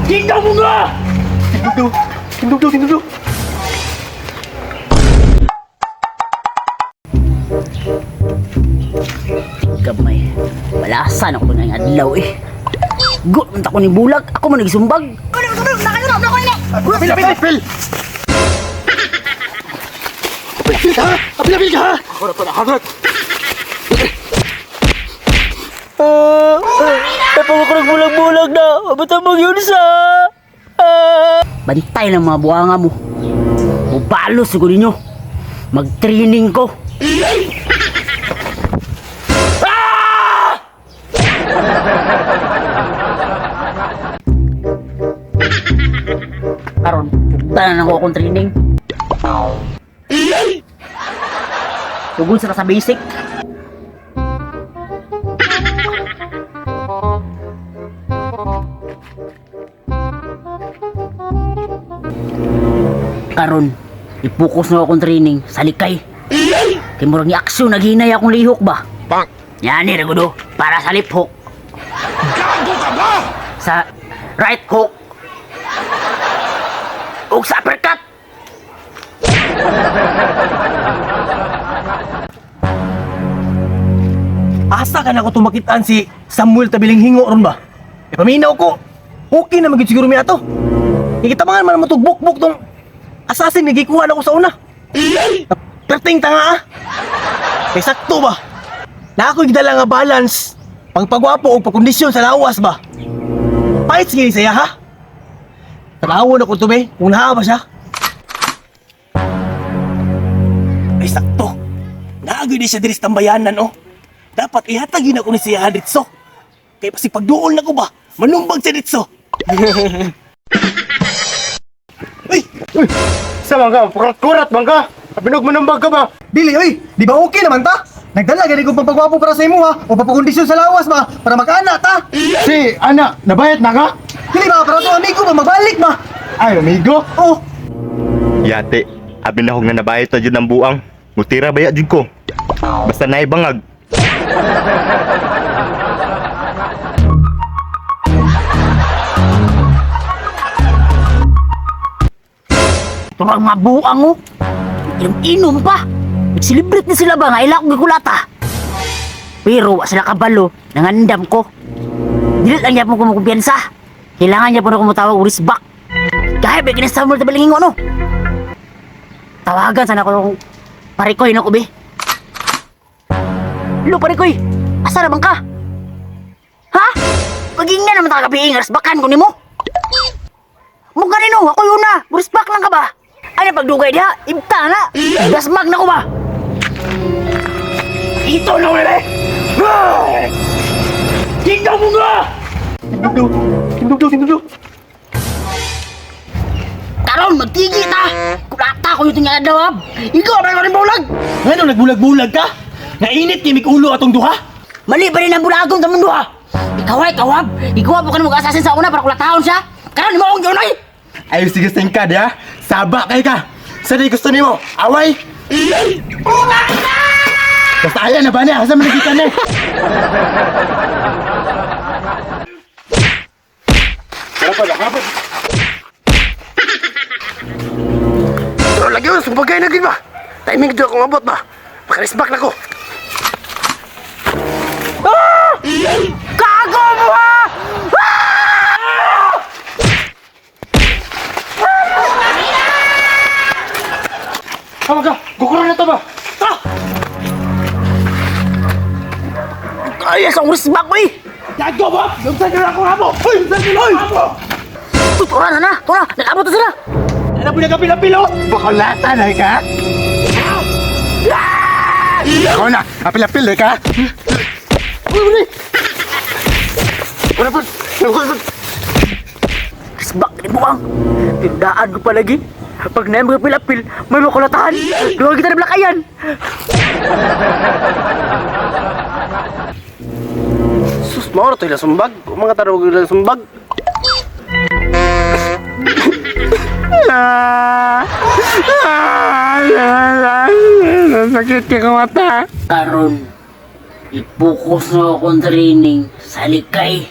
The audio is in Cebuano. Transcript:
Tingnan mo nga! Tindog daw. Tindog daw, tindog daw. Gamay. Balasan ako ng adlaw eh. Gut, man ta ko ni bulag. Ako man nagsumbag. Apil, apil, apil! Apil ka! Apil, apil ka! Ako na pala, harap! Tapos ako nagbulag-bulag na. Ba't yun sa? Bantay ng mga buwanga mo. Mubalo siguro ninyo. Mag-training ko. Ah! Karon, tanan ako akong training. Tugod sa basic. Karon, ipokus na akong training sa likay. Kay murag ni aksyon naghinay akong lihok ba? Bang! Yani ra gudo para sa lip hook. Gago ka ba? Sa right hook. Ug sa uppercut. Asa ka na ko tumakitaan si Samuel Tabiling Hingo ron ba? E paminaw ko. Okay na magid siguro mi ato. Ikitabangan man mo buk-buk tong assassin nga gikuha na ko sa una. Perting tanga ah. Kay sakto ba? Na ako'y gidala nga balance pangpagwapo o pagkondisyon sa lawas ba? Pahit sige saya ha? Tanawon ako to be, kung naa ba siya. Ay sakto. Naagoy di siya diri sa tambayanan oh. Dapat ihatag yun ako ni siya ditso. Kay pasi pagduol na ko ba, manumbag siya ditso. Uy, Uy! Sa bangka, kurat-kurat bangka! Abinog manumbag ka ba? Dili oy, di ba okay naman ta? Nagdala gani ko pagpagwapo para sa imo ha, o papakondisyon sa lawas ba para makaana ta. Si, ana, nabayat na ka? Dili ba para to amigo ba magbalik ba? Ay, amigo! Oh, Yate, abi na nga nabayot na jud ang buang. Mutira baya jud ko. Basta naay bangag. Turang mga buang oh. Inom-inom pa. Nag-celebrate na sila ba nga ila akong gikulata. Pero wa sila kabalo, nangandam ko. Dili lang niya po kumukumpiyansa. Kailangan niya po na kumutawag og back. Kahit ba kinasamol ta balingin no. Tawagan sana ko parikoy na ko be. Lo parikoy, asa na bang ka? Ha? Pagingnan naman ta gabi bakan ko nimo. Mukha kanino, ako yun na. Burisbak lang ka ba? Ano pagdugay diha? Ibta na. Gasmag na ko ba? Ito na wala eh! Tingnan mo nga! tindog daw, tindog daw, tindog daw. Karon, magtigi ta! Kulata ko yung tingala daw, ab. Ikaw, ba rin bulag? Ngano nagbulag-bulag ka? Nainit kay ulo atong duha? Mali ba rin ang bulagong sa mundo, ha? Ikaw ay, kawab. Ikaw po ka na mag-assassin sa una para kulatahon siya. Karon, mo akong yun, ay! Ay, sige singkad ya! Saba kay ka! Sa di gusto nimo? Away! Basta ayan na ba niya? Asa man nagkita niya? Pero lagi yun, sumbagay na gid ba? Timing gid akong abot ba? Makarisbak na ko. Gago mo, ha! Tama ka! Gukuro na to ba? Ay, sa oras ba ko, eh? Gago ba? Lumsan na ako hamo. Uy, lumsan na ako. Tura na na, tura. Nag-abot na sila. Ano po nagapil-apil oh? Bakulata na ka? Ako na! Apil-apil eh ka? Uy, uy! Wala po! Wala po! Risbak ni buwang. Pindaan ko palagi. Pag na mga pilapil, may makulatahan. Duha kita na blakayan. Sus, mao to ila sumbag. Mga tarog ila sumbag. Sakit ka mata! Karon, ipokus na akong training sa likay.